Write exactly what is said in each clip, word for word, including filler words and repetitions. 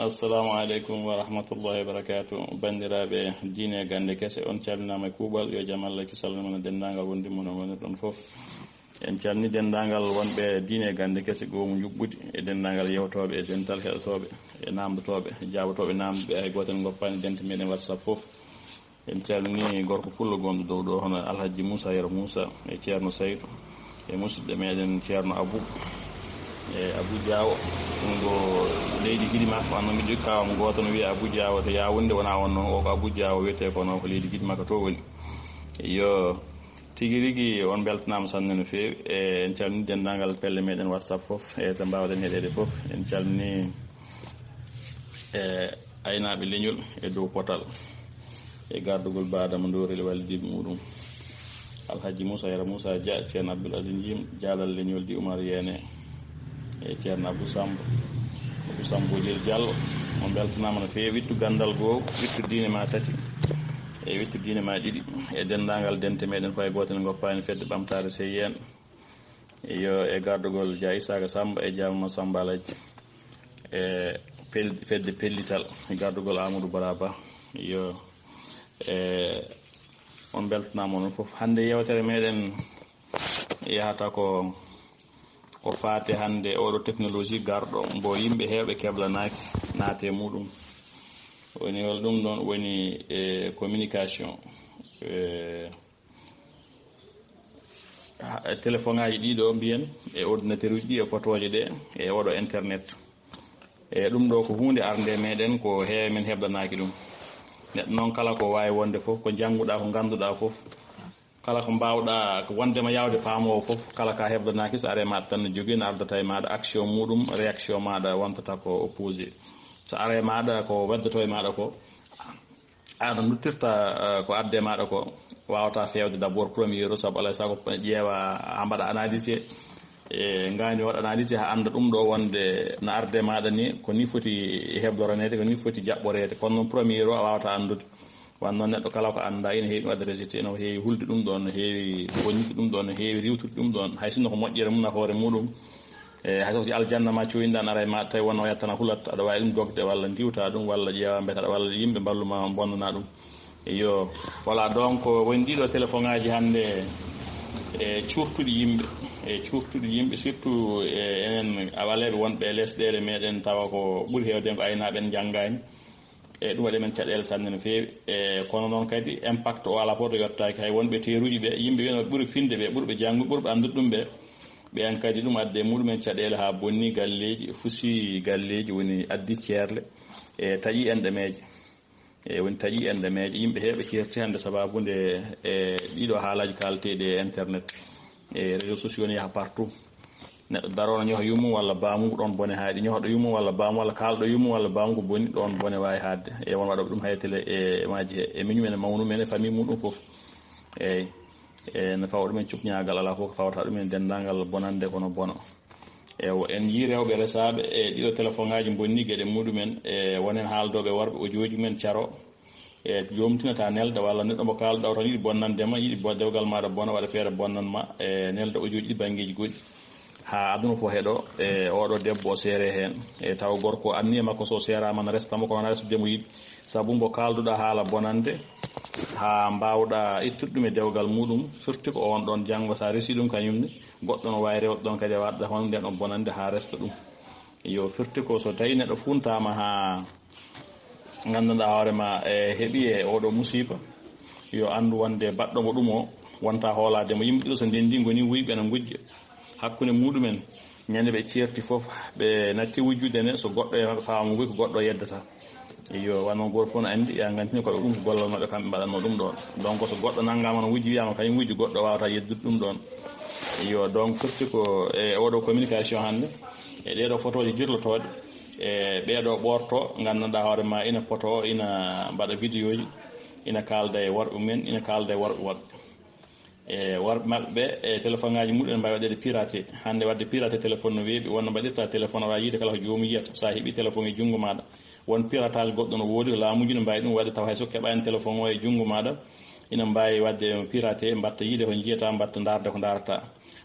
Assalamu aleykum wa rahmatullahi wa barakatuh. Banndiraaɓe diine e gannde kese, on calminaama e kuuɓal. Yo jam Allah e kisal men e denndaangal wondiɓe mo no ngonirɗon fof. En calmini denndaangal wonɓe diine e gannde kese, goomu njuɓɓudi, e denndaangal yewtooɓe, e dental heɗotooɓe, e naamndotooɓe, e jaabotooɓe naamnde ɓe, hay gooto en ngoppaani dente meɗen WhatsApp fof. En calmini gorko pullo gonɗo dow ɗo, hono Alhaji Moussa Yero Moussa, e Ceerno Saydou, e musidɗo meɗen Ceerno Abou, e Abou Diawo. Ɗum ko leydi Gidima, ko anno miɗo jogii kawam gooto no wiyee Abou Diawo to Yaoundé, wonaa on noon, o ko Abou Diawo wiyetee, kono ko leydi Gidima ko to woni. Yo, tigi rigi on mbeltanaama sanne no feewi. E en calmini denndaangal pelle meɗen WhatsApp fof, e to mbaawɗen heɗeede fof. En calmini e aynaaɓe leñol e dow potal, e gardugol Ba Adama Ndoorel e wallidiiɓe muɗum, Alhaji Moussa Yero Moussa Dia, Ceerno Abdoul Aziz Jim, Jaalal Leñol di Oumar Yene, e Ceerno Abou Samb, Abou Samb Bojel Diallo. On mbeltanaama no feewi. Wittu ganndal goo, wittu diine ma tati, e wittu diine ma ɗiɗi, e denndaangal dente meɗen fay gooto ne ngoppaani fedde ɓamtaare seyyen. Yo, e gardugol Dia Isaka Samba e Jaama Samba Alaji, e pel-, fedde pellital, e gardugol Amadou Baraba. Yo, e on mbeltanaama onon fof. Hannde yewtere meɗen yahata ko, ko faate hannde oɗo technologie garɗo mbo yimɓe heewɓe keblanaaki naate muɗum. Woni hol ɗum ɗon? Woni e communication, e, ha, téléphone aji ɗiɗo mbiyen, e ordinateur uji ɗi, e photoje ɗe, e oɗo internet. E ɗum ɗo ko huunde arnde meɗen, ko heewe men heblanaaki ɗum. Neɗɗo noon kala ko waawi wonde fof, ko njannguɗaa, ko ngannduɗaa fof, kala ko mbaawɗaa ko wondema yaawde paamoowo fof, kala ka heblanaaki, so are maɗa tan no jogii, no ardata e maɗa action muɗum, réaction maɗa wontata ko opposé. So are maɗa ko weddoto e maɗa ko, an a nuttirta, eh, ko adde maɗa ko, wawata fewde d'abord premier o, sabu alay sago ƴeewa ha mbaɗa analysé, e ngani waɗa analysé ha anda ɗum ɗo wonde no arde maɗa ni, ko ni foti hebloranede, ko ni foti jaɓɓorede, kono noon premier o a wawata andude. Wanno neɗɗo kala ko anda ina heewi waɗde rejeté, ina heewi hulde ɗum ɗon, no heewi bonnude ɗum ɗon, no heewi riwtude ɗum ɗon, hay sinno ko moƴƴere mum nafoore muɗum. E hay so aljanna ma coyinɗa, ara e ma tawi wonno o yettana hulat, aɗa wawi ɗum dogde walla diwta ɗum walla ƴeewa mbeta walla yimɓe mballuma bonnana ɗum. Iyo, voilà, donc woni ɗiɗo téléphone aji hannde e curtuɗi yimɓe, e curtuɗi yimɓe, surtout e enen awaleɓe wonɓe e lesɗele meɗen, tawa ko ɓuri hewde en ko aynaɓe en janggani. E ɗum waɗi men caɗeele sanne no feewi. E kono noon kadi impact o ala fof to yottaaki, hay wonɓe teeruji ɓe, yimɓe ɓe no ɓuri finde ɓe, ɓurɓe janngu, ɓurɓe anndude ɗum ɓe, ɓe en kadi ɗum adde muɗumen caɗeele ha bonni galleji, fusi galleji, woni addi ceerle, e taƴi enɗemeje. E woni taƴi enɗemeje, yimɓe heɓe certi hannde sababu nde e ɗiɗo haalaji kalteɗi e internet, e réseaux sociaux ne yaha partout. Neɗɗo darono ñoha yummum walla bamum, ɗon bone haaɗi. Ñohoɗo yummum walla bamum walla kalɗo yummum walla bamum ko boni, ɗon bone wawi haadde. E won waɗoɓe ɗum hay télé e maji he, e miñum en e mawnu men e famille muɗum fof. Eyyi. E no fawa ɗumen cukñagal, ala fof ko fawata ɗumen denndangal bonande kono bono. Ewo, en yii rewɓe resaaɓe e ɗiɗo téléphone aji bonni geɗe muɗumen, e wonen haaldooɓe worɓe o jooji men caro. E joomum tinataa nelda walla neɗɗo mo kaalɗaa o tan yiɗi bonnande ma, yiɗi bo-, dewgal maaɗa bona, waɗa feere bonnan ma, e nelda o jooji ɗi banngeeji goɗɗi. Haa aduna fof heɗo, e oɗo debbo o seere heen. E tawa gorko anniya makko so seeraama na resta mo, kono na resde mo yiɗi. Sabu mbo kaalduɗaa haala bonande, haa mbaawɗaa ittude ɗum e dewgal muɗum, firti ko on ɗon janngo so a resi ɗum kañum ne, goɗɗo no waawi rewde ɗon kadi e waɗde hono nden ɗon bonande haa resta ɗum. Yo firti ko so tawi neɗɗo funtaama haa nganndanɗaa hoore ma e heɓi e oɗo musiba, yo anndu wonde baɗɗo mo ɗum o wonta hoolaade mo. Yimɓe ɗiɗo so ndenndi ngoni wuyɓe na ngujja hakkunde muɗumen, ñande ɓe ceerti fof, ɓe natti wujjude ne, so goɗɗo e maɓɓe faama nguy ko goɗɗo yeddata. Iyo, wano gooto fof no anndi, ya nganndini ko ɓe ɗum ko gollal maɓɓe, kamɓe mbaɗatno ɗum ɗon. Donc so goɗɗo nanngaama no wujji, wiyaama kañum wujji, goɗɗo waawata yeddude ɗum ɗon. Iyo, donc firti ko e oɗo communication hannde, e ɗeɗo photoji jirlotooɗe, e ɓeɗo ɓorto, nganndanɗaa hoore ma ina poto, ina mbaɗa vidéo ji, ina kaalda e worɓe men, ina kaalda e worɓe woɓɓe. E worɓe maɓɓe ɓe, e téléphone aji muɗum ene mbawi waɗede piraté. Hannde waɗde piraté téléphone no weeɓi, wonno mbaɗirta téléphone, aɗa yiide kala ko joomum yiyata. So a heɓi téléphone e junngo maaɗa, won piratage goɗɗo no woodi, ko laamuji no mbawi ɗum waɗde, tawa hay so keɓani téléphone o e junngo maaɗa, ina mbawi waɗde piraté, mbatta yiide ko jiyata, mbatta ndaarde ko ndaarata.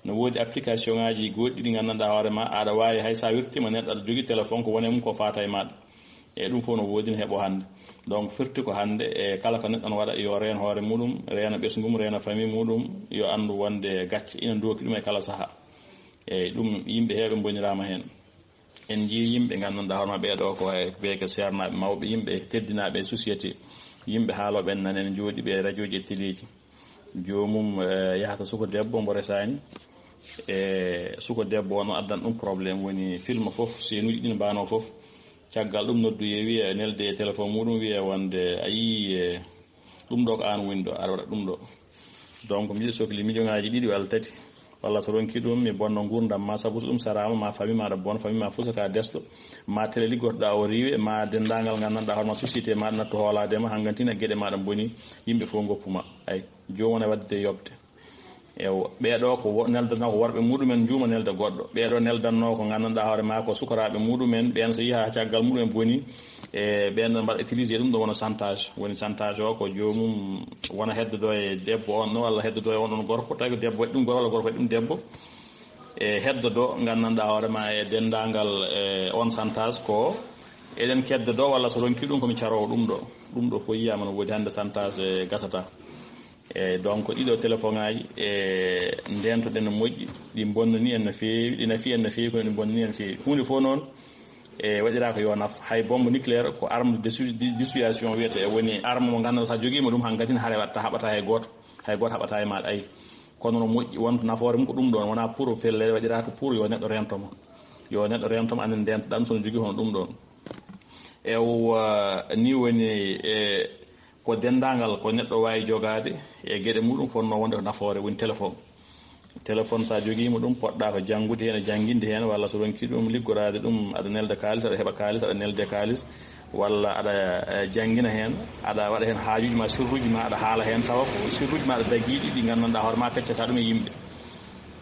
No woodi application aji goɗɗi ɗi nganndanɗaa hoore ma, aɗa wawi hay so a wirtima neɗɗo aɗa jogii téléphone ko wone mum ko faata e maɗa. E ɗum fof no woodi, no heɓo hannde. Donc firti ko hannde e kala ko neɗɗo no waɗa, yo reen hoore muɗum, reena ɓesngu mum, reena famille muɗum, yo anndu wonde gacce ina ndooki ɗum e kala sahaa. Eyyi, ɗum yimɓe heewɓe mboniraama heen. En njii yimɓe nganndanɗaa hoore ma ɓee ɗoo ko e ɓee ko seernaaɓe mawɓe, yimɓe teddinaaɓe e société, yimɓe haalooɓe en nana en njooɗi ɓe e rajooji e teleeji. Joomum eh, yahata suko debbo mbo resaani. E suko debbo o no addan ɗum problème, woni film fof, seenuuji ɗi no mbaanoo fof. Caggal ɗum noddoyee, wiyee nelde e téléphone muɗum, wiyee wonde a yii e ɗum ɗo ko aan woni ɗo, aɗa waɗa ɗum ɗo. Donc mbiɗo sokli millioŋaaji ɗiɗi walla tati, walla so ronki ɗum mi bonna nguurndam ma, sabu so ɗum saraama ma famille ma aɗa bona, famille ma fof so ka desɗo, ma télé liggotoɗaa o riiwe, ma denndaangal nganndanɗaa hoore ma société ma nattu hoolaade ma, hangantina geɗe ma ɗa mboni, yimɓe fof ngoppu ma. Ay, joomum ne waddete yoɓde. Ewa, ɓee ɗoo ko wo- neldanoo ko worɓe muɗumen njuuma nelda goɗɗo. Ɓee ɗoo neldanoo ko nganndanɗaa hoore ma ko sukaraaɓe muɗumen, ɓeen so yiha caggal muɗumen boni, e ɓeen ɗon mbaɗa utilisé ɗum ɗo wona chantage. Woni chantage o ko joomum wona heddodoo e debbo on ɗo walla heddodoo e on ɗon gorko, tawi ko debbo waɗi ɗum gorko walla gorko waɗi ɗum debbo. E heddodoo nganndanɗaa hoore ma e denndaangal e on chantage ko eɗen keddodoo walla so ronki ɗum ko mi caroowo ɗum ɗo. Ɗum ɗo fof yiyaama no woodi hannde chantage e gasata. E donc ɗiɗo téléphone aji e ndentoɗen no moƴƴi, ɗi bonnani en no feewi, ɗi nafi en no feewi, kono ɗi bonnani en no feewi. Huunde fof noon e waɗiraa ko yo naf. Hay bombe nucléaire ko arme de dissu- di- dissuasion wiyete, e woni arme mo nganndanɗaa so a jogiima ɗum hankadi ne hare watta, haɓata hay gooto, hay gooto haɓata e maaɗa. Ay, kono no moƴƴi wonta nafoore mum ko ɗum ɗoon, wonaa pour fellere, waɗiraa ko pour yo neɗɗo rentoma, yo neɗɗo rentoma, anen ndentoɗaa ɗum so no jogii hono ɗum ɗoon. Ewa, ni woni e ko denndaangal ko neɗɗo waawi jogaade e geɗe muɗum fotnoo wonde ko nafoore, woni téléphone. Téléphone so a jogiima ɗum, poɗɗaa ko janngude heen e jannginde heen, walla so ronki ɗum liggoraade ɗum, aɗa nelda kaalis, aɗa heɓa kaalis, aɗa nelde kaalis, walla aɗa eh, janngina heen, aɗa waɗa heen haajuuji ma, sirruuji ma, aɗa haala heen tawa ko sirruuji ma aɗa dagiiɗi ɗi nganndanɗaa hoore ma feccata ɗum e yimɓe.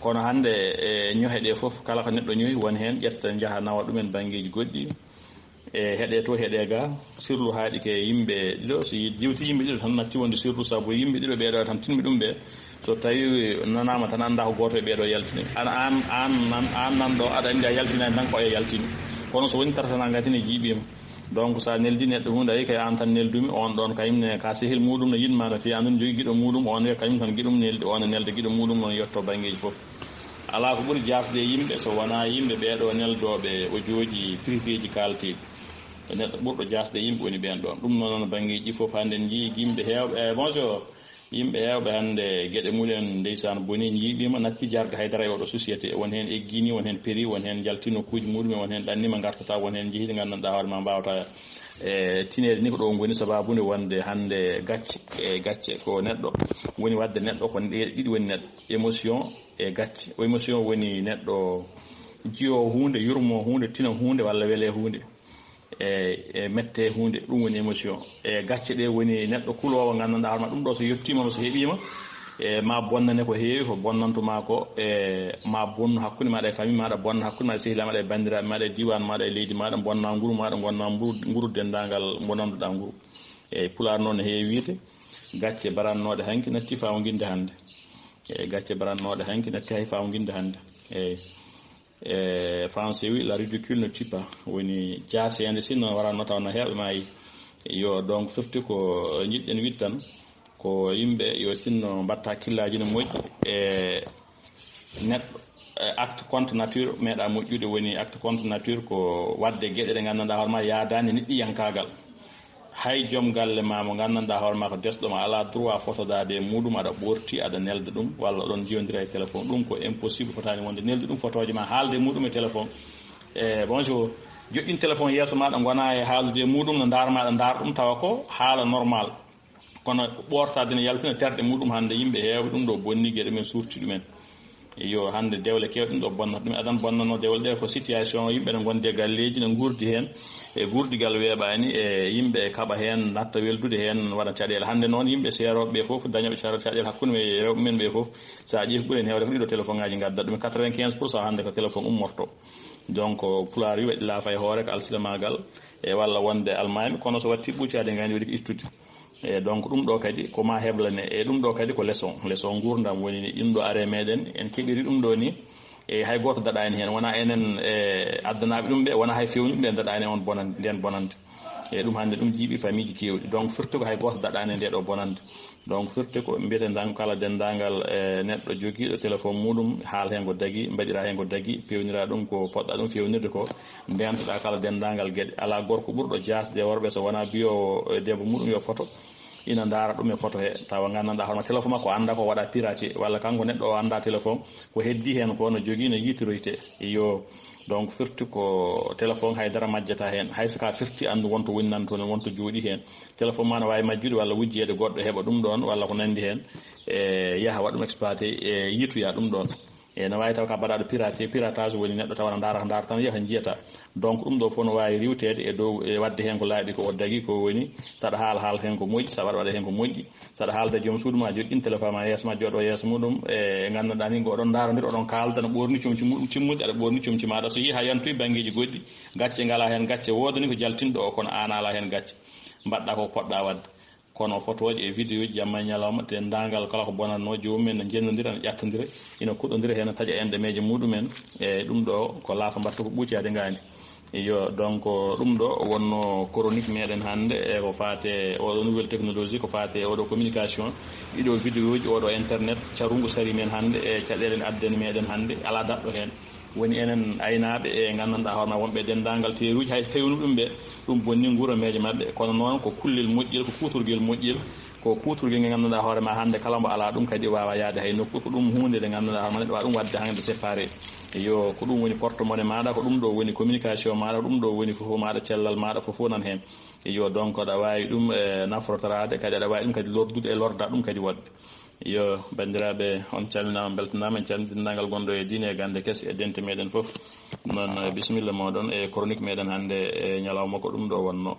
Kono hannde e ñohe ɗe fof, kala ko neɗɗo ñohi won heen ƴetta njaha nawa ɗumen banngeeji goɗɗi. E heɗe to, heɗe ga, sirlu haaɗi ke yimɓe ɗiɗo, so yi- jewti yimɓe ɗiɗo tan natti wonde sirlu, sabu yimɓe ɗiɗo ɓeeɗo tan tinmi ɗum ɓe, so tawi nanaama tan annda ko gooto e ɓeeɗo yaltini. An, an, an, nan, an nan ɗo aɗa anndi a yaltinaani tan ko oya yaltini. Kono so woni tata tan a ngatini jiiɓiima. Donc so a neldi neɗɗo huunde, a yi kay an tan neldumi, on ɗon kayum ne ka sehil muɗum no yiɗma no feewi, an ɗum jogii giɗo muɗum, on wiya kayum tan giɗum neldi, on e nelde giɗo muɗum, on yetto banngeeji fof. Alaa ko ɓuri jaasde e yimɓe so wonaa yimɓe ɓeeɗo neldooɓe o jooɗi privéji kaalteeɗi. Neɗɗo ɓurɗo jaasde e yimɓe woni ɓeen ɗoon. Ɗum noon, banngeeji fof hannde en njii yimɓe heewɓe. Eh, bonjour. Yimɓe heewɓe hannde geɗe mumen ndeysaan boni, njiiɓiima, natti jarde haydara e oɗo société. Won heen eggini, won heen peri, won heen njalti nokkuuji muɗum, won heen ɗannima ngartata, won heen njehi ɗi nganndanɗaa hoore ma mbaawata e tineede ni ko ɗo ngoni sababu nde wonde hannde gacce e gacce ko neɗɗo woni waɗde neɗɗo ko ɗe ɗiɗi woni neɗɗo, émotion e gacce. O émotion woni neɗɗo jiyo huunde, yurmo huunde, tina huunde walla wele huunde. E e mette huunde, ɗum woni émotion. E gacce ɗe woni neɗɗo kuloowo nganndanɗaa hoore ma ɗum ɗo so yettiima ma so heɓiima e ma bonnane ko heewi ko bonnanto ma ko e ma bonnu hakkunde maɗa e famille maɗa, bonna hakkunde maɗa e sehilaaɓe maɗa e banndiraaɓe maɗa e diiwaan maɗa e leydi maɗa, bonna nguru maɗa, gonna mburu nguru denndaangal mo nanduɗaa nguru. Eyi, pulaar noon no heewi wiyde gacce barannooɗe hanki natti faaw nginde hannde. Eyi, gacce barannooɗe hanki natti hay faaw nginde hannde. Eyi. E français wi la ridicule ne tue pas, woni jaaseende sinno waranno taw no heewɓe maayi. Yo donc firti ko njiɗɗen wiide tan ko yimɓe yo tinno mbatta hakkillaaji no moƴƴi e neɗɗo. E acte contre nature meeɗa moƴƴude, woni acte contre nature ko waɗde geɗe ɗe nganndanɗaa hoore ma yaadaani neɗɗiyankaagal. Hay joom galle ma mo nganndanɗaa hoore ma ko desɗo ma alaa droit fotodaade e muɗum, aɗa ɓoorti, aɗa nelda ɗum, walla oɗon njiyondira e téléphone. Ɗum ko impossible, fotaani wonde. Neldi ɗum fotooje ma, haalde e muɗum e téléphone. E bonjour, joɗɗin téléphone yeeso maɗa, ngona e haalude e muɗum, no ndaar maɗa ndaar ɗum tawa ko haala normal. Kono ɓoortaade ne yaltina terɗe muɗum, hannde yimɓe heewɓe ɗum ɗo bonni geɗe men, suurti ɗumen. Yo hannde dewle keewɗe ɗum ɗo bonnata ɗum. Adan bonnanoo dewle ɗe ko situation yimɓe ne ngondi e galleeji, ne nguurdi heen e guurdigal weeɓaani, e yimɓe e kaɓa heen, natta weldude heen, waɗa caɗeele. Hannde noon yimɓe seerooɓe ɓe fof, dañooɓe caɗeele hakkunde men e rewɓe men ɓe fof, so a ƴeewi ko ɓuri heen heewde ko ɗiɗo téléphone ngaji ngaddat ɗum. Quatre-vingt-quinze pour cent hannde ko téléphone ummorto. Donc pulaar wi waɗi laafa e hoore ko alsilamaagal e walla wonde almaami, kono so watti ɓuucaade ngaji waɗi ko ittude. E donc ɗum ɗo kadi ko ma heblane, e ɗum ɗo kadi ko leçon, leçon nguurndam woni ni ɗum ɗo are meɗen en keɓiri ɗum ɗo ni. E hay gooto daɗaani heen, wona enen e addanaaɓe ɗum ɓe, wona hay fewni ɗum ɓe daɗaani on bonande, nden bonande. E ɗum hannde ɗum jiiɓi famiiji keewɗi. Donc firti ko hay gooto daɗaani e ndee ɗoo bonannde. Donc firti ko mbiyeten tan kala denndaangal e neɗɗo jogiiɗo téléphone muɗum, haal heen ko dagi, mbaɗira heen ko dagi, peewnira ɗum ko poɗɗa ɗum feewnirde ko, ndeentoɗaa kala denndaangal geɗe. Alaa gorko ɓurɗo jaasde e worɓe so wonaa biyoowo e debbo muɗum yo foto, ina ndaara ɗum e foto he, tawa nganndanɗaa hono téléphone makko annda ko waɗa piraté, walla kanko neɗɗo o annda téléphone, ko heddii heen ko no jogii no yitiroytee. Iyo, donc firti ko téléphone hay dara majjata heen, hay so ka firti anndu wonto woni nan toon, wonto jooɗii heen. Téléphone ma no waawi majjude walla wujjeede goɗɗo heɓa ɗum ɗoon walla ko nanndi heen, e yaha waɗa ɗum exploité, e yituya ɗum ɗoon. E no waawi taw ka mbaɗaaɗo piraté, piratage woni neɗɗo tawa na ndaarata, ndaarata tan yaha njiyata. Donc ɗum ɗo fof no waawi riiwteede e dow, e waɗde heen ko laaɓi ko o dagi ko woni, saɗa haala, haala heen ko moƴƴi, saɗa waɗa, waɗa heen ko moƴƴi, saɗa haalda joom suudu ma, joɗɗin téléphone ma yeeso ma, jooɗo yeeso muɗum, e ngannduɗaa ni, oɗon ndaarondira, oɗon kaalda, no ɓoorni comci muɗum timmude, aɗa ɓoorni comci maaɗa. So yii haa yantoyi banngeeji goɗɗi, gacce ngalaa heen, gacce woodani ko jaltinɗo o, kono aan alaa heen gacce. Mbaɗɗa ko poɗɗa waɗde. Kono fotooje e vidéo ji jamma e ñalawma, denndaangal kala ko bonatnoo, joomum en no njennondira, no ƴattondira, ina kuɗondira heen, no taƴa enɗemeeje muɗum en, e ɗum ɗo ko laafa mbaɗta ko ɓuuciyaade ngaandi. Iyo, donc ɗum ɗo wonno chronique meɗen hannde e ko faate oɗo nouvelle technologie, ko faate oɗo communication, ɗiɗo vidéo ji, oɗo internet, carungu sari men hannde e caɗeele addani meɗen hannde, alaa daɗɗo heen. Woni enen aynaaɓe e nganndanɗaa hoore ma wonɓe denndaangal teeruuji, hay fewnu ɗum ɓe, ɗum bonni nguurameeje maɓɓe. Kono noon ko kullel moƴƴel, ko kuutorgel moƴƴel, ko kuutorgel ngel nganndanɗaa hoore ma hannde kala mbo alaa ɗum kadi waawa yahde hay nokku. Ko ɗum huunde nde nganndanɗaa hoore ma neɗɗo waawa ɗum waɗde hannde séparé. Iyo, ko ɗum woni porte-monnaie maaɗa, ko ɗum ɗo woni communication maaɗa, ko ɗum ɗo woni fof maaɗa, cellal maaɗa fof fof nan heen. Iyo, donc aɗa waawi ɗum, eh, nafrotoraade, kadi aɗa waawi ɗum kadi lordude e lorda ɗum kadi woɗɓe. Iyo, banndiraaɓe, on calminaama, mbeltanaama, en calmini denndaangal gonɗo e diine e gannde kese e dente meɗen fof. Noon, eh, bisimilla mooɗon e chronique meɗen hannde e ñalawma ko ɗum ɗo wonnoo.